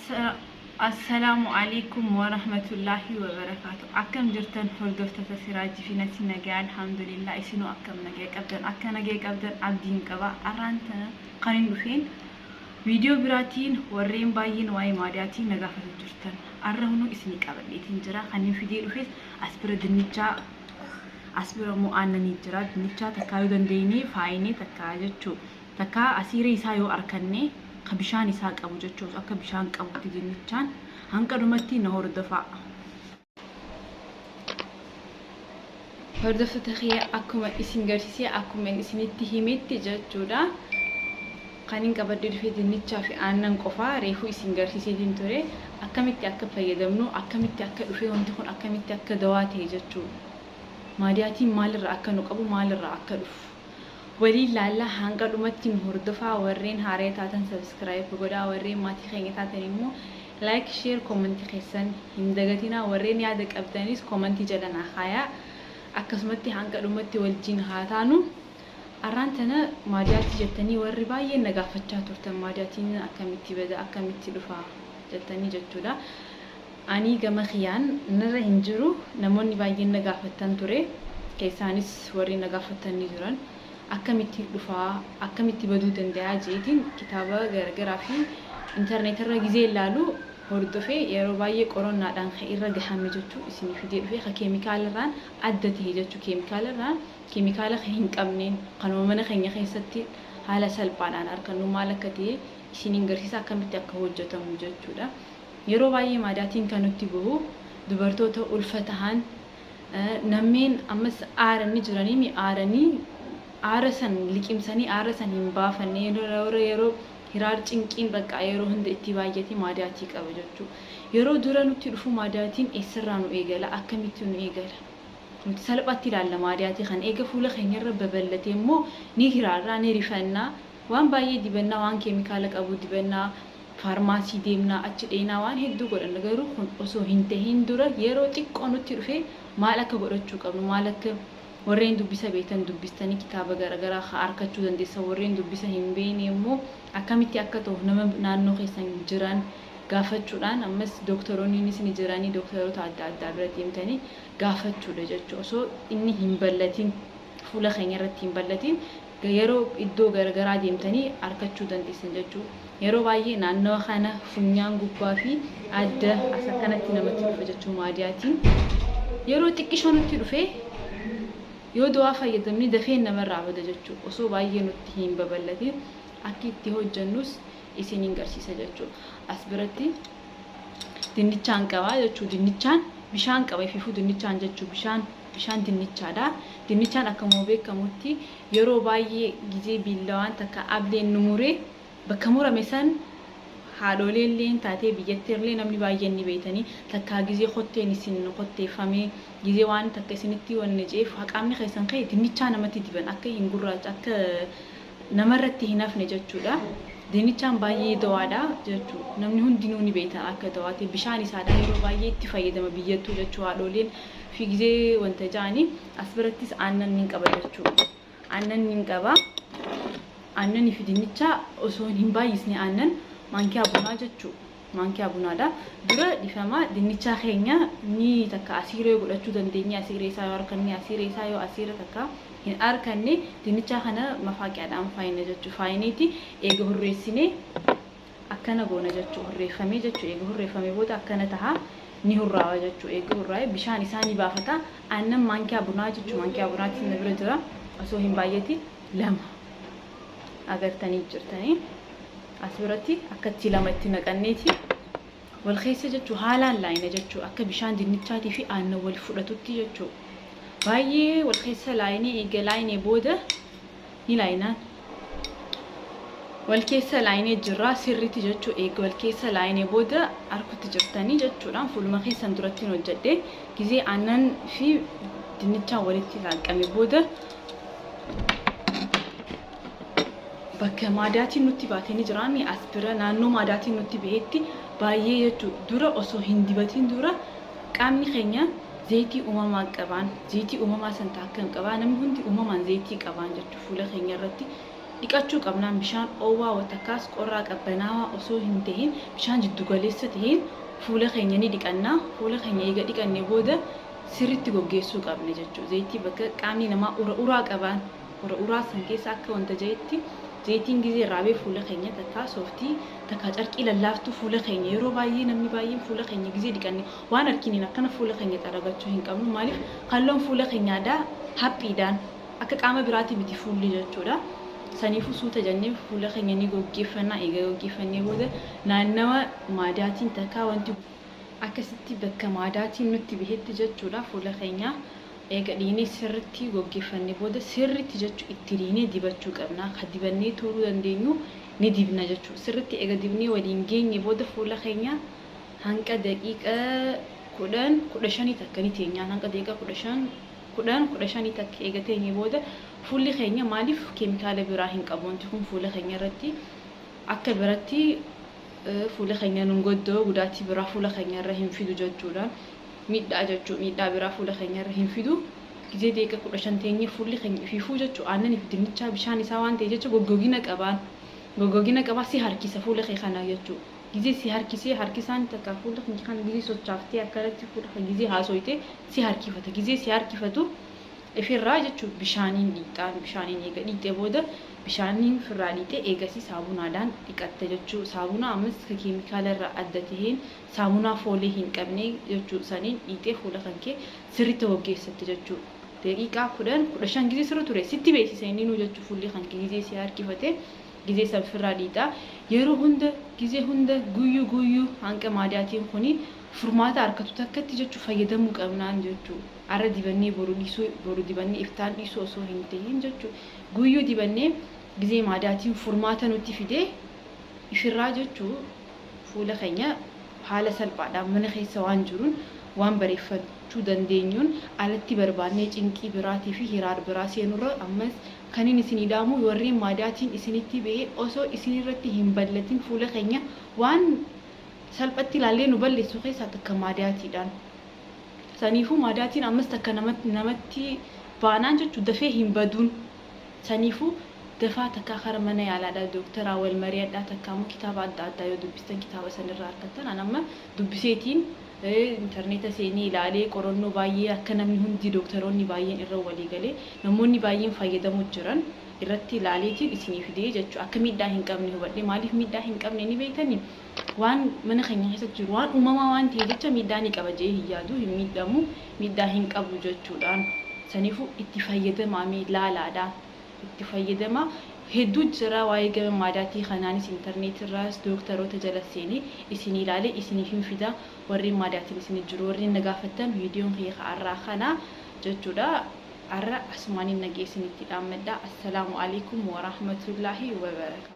Assalaamu alaikum warahmatullaahi wabarakaatu. Akkam jirtan hordoftoota Siraajii fi Nasii? Nagaa, alhamdulillah. Isinuu akkam, nagaa qabdan? Akka nagaa qabdan abdiin qaba. Arraan tana kan hin dhufeen viidiyoo biraatiin warreen baay'een waa'ee maadiyaatiin na gaafatu jirtan. Arra hunuu isinii qabadheetiin jira. Kan hin fidee dhufes as bira dinnichaa, as bira immoo aannanii jira. Dinnichaa takkaa yoo dandeenye faayinee takkaa jechuu takkaa asiiree isaa yoo arkanne ka bishaan isaa qabu jechuus akka bishaan qabutti dinnichaan hanga dhumatti na hordofaa. Hordoftoota kiyya, akkuma isin garsiisee, akkuma isinitti himetti jechuudha. Kan hin qabadhee dhufe dinnichaa fi aannan qofaa reefuu isin garsiiseetiin ture. Akkamitti akka fayyadamnu, akkamitti akka dhufe, wanti kun akkamitti akka dawaa ta'e jechuudha. Maadiyaatiin maalirraa akka nu qabu, maalirraa akka dhufu waliin laallaa, hanga dhumatti nu hordofaa. Warreen haaree taatan subscribe godhaa, warreen maatii keenya taatan immoo like, share, comment keessan hin dagatinaa. Warreen yaada qabdanis comment jala naa kaayaa. Akkasumatti hanga dhumatti wajjin haa taanu. Arraan tana maadiyaatii jettanii warri baay'een na gaafachaa turtan, maadiyaatiin akkamitti bada, akkamitti dhufa jettanii jechuudha. Ani gama kiyyaan narra hin jiru, namoonni baay'een na gaafattan ture. Keessaanis warri na gaafattan ni jiran. Akkamitti dhufaa, akkamitti baduu danda'a jeetiin kitaaba garaagaraa fi intarneetirra gizee ilaalu hordofee, yeroo baay'ee qorannaadhaan kan irra gahame jechuu isinii fidee dhufee, ka keemikaalarraan adda ta'e jechuu, keemikaalarraan keemikaala kan hin qabneen, kanuma mana keenya keessatti haala salphaadhaan argannu maal akka ta'e isiniin garsiisa, akkamitti akka hojjetamu jechuudha. Yeroo baay'ee maadaatiin kan nutti bahu dubartoota ulfa tahan, nameen ammas aaranii jiranii, aaranii aara san liqimsanii aara san hin baafanne, yeroo hiraar cinqiin bakka yeroo hunda itti baay'ate maadiyaatii qaba jechuudha. Yeroo dura nutti dhufu maadiyaatiin eessarraa nu eegala, akkamitti nu eegala? Nuti salphaatti ilaalla maadiyaatii kan eega fuula keenyarra babal'ate immoo ni hiraarraa, ni rifannaa, waan baay'ee dibannaa, waan keemikaala qabu dibannaa, faarmaasii deemnaa, achi dheenaa, waan hedduu godhanna. Garuu kun osoo hin tahin dura yeroo xiqqoo nutti dhufe maal akka godhachuu qabnu, maal akka warreen dubbisa beektan dubbistanii kitaaba garaagaraa harkachuu dandeessan, warreen dubbisa hin beekne immoo akkamitti akka ta'u nama naannoo keessan jiran gaafachuudhaan, ammas doktoroonnis ni jiranii, doktoroota adda addaa bira deemtanii gaafachuudha jechuudha. Osoo inni hin ballatin, fuula keenya irratti hin ballatin, yeroo iddoo garaagaraa deemtanii harkachuu dandeessan jechuudha. Yeroo baay'ee naannawa kana, funyaan gubbaa fi adda as akkanatti namatti dhufa jechuudha maadiyaatiin. Yeroo xiqqishoo nutti dhufe yoo dawaa fayyadamne dafee namarraa bada jechuudha. Osoo baay'ee nutti hin babal'atin akka itti hojjannus isiniin garsiisa jechuudha. As biratti dinnichaan qabaa jechuudha. Dinnichaan bishaan qaba ififuu dinnichaan jechuudha. Bishaan dinnichaadha. Dinnichaan akkuma beekamutti yeroo baay'ee gizee biillawaan takka ableen nu muree bakka murame san haadholeellee taatee biyyatti illee namni baay'een ni beeytanii, takkaa gizee kotteen isin kotteeffamee, gizee waan takka isinitti wanne jeef qaamni keessan ka'e dinnichaa namatti diban akka hin gurraacha, akka namarratti hin hafne jechuudha. Dinnichaan baay'ee dawaadha jechuudha. Namni hundinuu ni beektan akka dawaati. Bishaan isaadha yeroo baay'ee itti fayyadama biyyattuu jechuu, haadholeen fi gizee wanta ja'anii. As birattis aannan ni qaba jechuudha. Aannan ni qaba. Aannanii fi dinnichaa osoo hin baay'isne, aannan maankiyaa bunaa jechuudha. Maankiyaa bunaadha. Dura dhifamaa, dinnichaa keenya ni takka asiiree godhachuu dandeenya. Asiiree isaa yoo harkanne, asiiree isaa yoo asiira takka hin harkanne, dinnichaa kana mafaaqiyaadhaan faayina jechuudha. Faayineeti eega hurreessinee akkana goona jechuudha. Hurreeffamee jechuudha. Eega hurreeffamee booda akkana taha, ni hurraawa jechuudha. Eega hurraa'e bishaan isaa ni baafata. Aannan maankiyaa bunaa jechuudha. Maankiyaa bunaatiin na bira jira. Osoo hin baay'atin lama agartanii jirtanii. As biratti akkatti lama itti naqanneeti wal keessa jechuu, haalaan laayina jechuu, akka bishaan dinnichaatii fi aannan wal fudhatutti jechuu. Baay'ee wal keessa laayinee, eega laayinee booda ni laayinaan. Wal keessa laayinee jirraa sirriitti jechuu. Eega wal keessa laayinee booda harkutti jirtanii jechuudhaan fuuluma keessan duratti hin hojjedhe. Gizee aannan fi dinnichaan walitti laaqame booda bakka maadaatiin nutti baatee ni jiraanni as bira naannoo maadaatiin nutti bahetti baay'ee jechuudha. Dura osoo hin dibatin dura qaamni keenya zayitii uumamaa qabaan, zayitii uumamaa san taakkan qabaa, namni hundi uumamaan zayitii qabaan jechuudha fuula keenya irratti. Dhiqachuu qabnaan bishaan oowwaa watakkaas qorraa qabbanaawaa osoo hin ta'in bishaan jiddugaleessa ta'een fuula keenya ni dhiqannaa. Fuula keenya eega dhiqannee booda sirriitti goggeessuu qabna jechuudha. Zayitii bakka qaamni namaa ura uraa qabaan ura uraa san keessa akka wanta jahetti zayitiin gizee raabee fuula keenya takkaa sooftii takkaa carqii lallaaftuu fuula keenya yeroo baay'ee namni baay'een fuula keenya gizee dhiqanne waan harkiniin akkana fuula keenya xaragachuu hin qabnu. Maaliif halluun fuula keenyaadhaa haphiidhaan akka qaama biraati miti fuulli jechuudha. Saniifuu suuta jennee fuula keenya ni goggeeffannaa. Egaa goggeeffannee booda naannawa maadaatiin takkaa wanti akkasitti bakka maadaatiin nutti bahetti jechuudha fuula keenya eega dhiinee sirriitti goggeeffannee booda sirriitti jechuu itti dhiinee dibachuu qabna. Kan dibannee turuu dandeenyu ni dibna jechuudha. Sirriitti eega dibnee waliin geenye booda fuula keenya hanqa daqiiqaa 10 15 takka ni teenyaan hanqa daqiiqaa 15 10 15 takka eega teenye booda fuulli keenya maaliif keemikaala biraa hin qabu wanti kun fuula keenya irratti akka biratti fuula keenya nun goddoo gudaatii biraa fuula keenya irra hin fidu jechuudha. Miidhaa jechuudha miidhaa biraa fuula keenya irra hin fidu. Gizee daqiiqa 15 teenye fuulli keenya ifiifuu jechuudha aannanii fi dinnichaa bishaan isaa waan ta'e jecha goggogina qabaan goggogina qabaa si harkisa fuula kee kana jechuudha. Gizee si harkisee harkisaan takka fuula keenya kana gizee sochaaftee akkanatti fuula kee gizee haasoyte si harkifata. Gizee si harkifatu ifirraa jechuun bishaaniin dhiqxaan bishaaniin eega dhiqxee booda bishaaniin firraa dhiqxee eegasii saabunaadhaan dhiqatte jechuu saabunaa ammas ka keemikaala irraa adda taheen saamunaa foolee hin qabne jechuu saniin dhiqxee fuula kan kee sirriitti goggeessatte jechuu daqiiqaa 10 15 gizee sirra ture sitti beeksisa inni nuu jechuu fuulli kan kee gizee si harkifate gizee san firraa dhiqxaa yeroo hunda gizee hunda guyyuu guyyuu hanqa maadaatiin kuni furmaata harkatu takkatti jechuu fayyadamuu qabnaan jechuu arra dibannee boru dhiisuu boru dibannee iftaan dhiisuu osoo hin ta'in jechuu guyyuu dibannee gizee maadaatiin furmaata nutti fidee ifirraa jechuu fuula keenya haala salphaadhaan mana keessa waan jiruun waan bareeffachuu dandeenyuun alatti barbaannee cinqii biraatii fi hiraar biraa seenurra ammas kan inni isinii dhaamu warreen maadaatiin isinitti ba'ee osoo isinirratti hin ballatin fuula keenya waan salphatti ilaallee nu balleessu keessaa takka maadaatiidhaan. Saniifuu maadaatiin ammas takka namatti baanaan jechuun dafee hin baduun. Saniifuu dafaa takka kara mana yaalaadhaa dooktaraa wal mari'adhaa takka immoo kitaaba adda addaa yoo dubbistan kitaaba sanirraa argattan an amma dubbiseetiin intarneeta seenee ilaalee qorannoo baay'ee akka namni hundi dooktaroonni baay'een irra walii galee namoonni baay'een fayyadamuu jiran irratti ilaaleetiin isinii fidee jechuudha. Akka miidhaa hin qabne hubadhee maaliif miidhaa hin qabne ni beektanii waan mana keenya keessa jiru waan uumamaa waan ta'e jecha miidhaa ni qaba jee hin yaadu hin miidhamu miidhaa hin qabu jechuudhaan. Saniifuu itti fayyadamaa mee laalaadha. Itti fayyadamaa hedduu jira waa'ee gama maadaatii kanaanis intarneetirraas dooktaroota jala seenee isin ilaalee isiniif hin fida warreen maadaatiin isin jiru warreen na gaafattan viidiyoon kiyya har'aa kana jechuudha. Har'a asumaaniin nagee isinitti dhaammadha. Assalaamu alaikum warahmatullaahi wabarakaatu.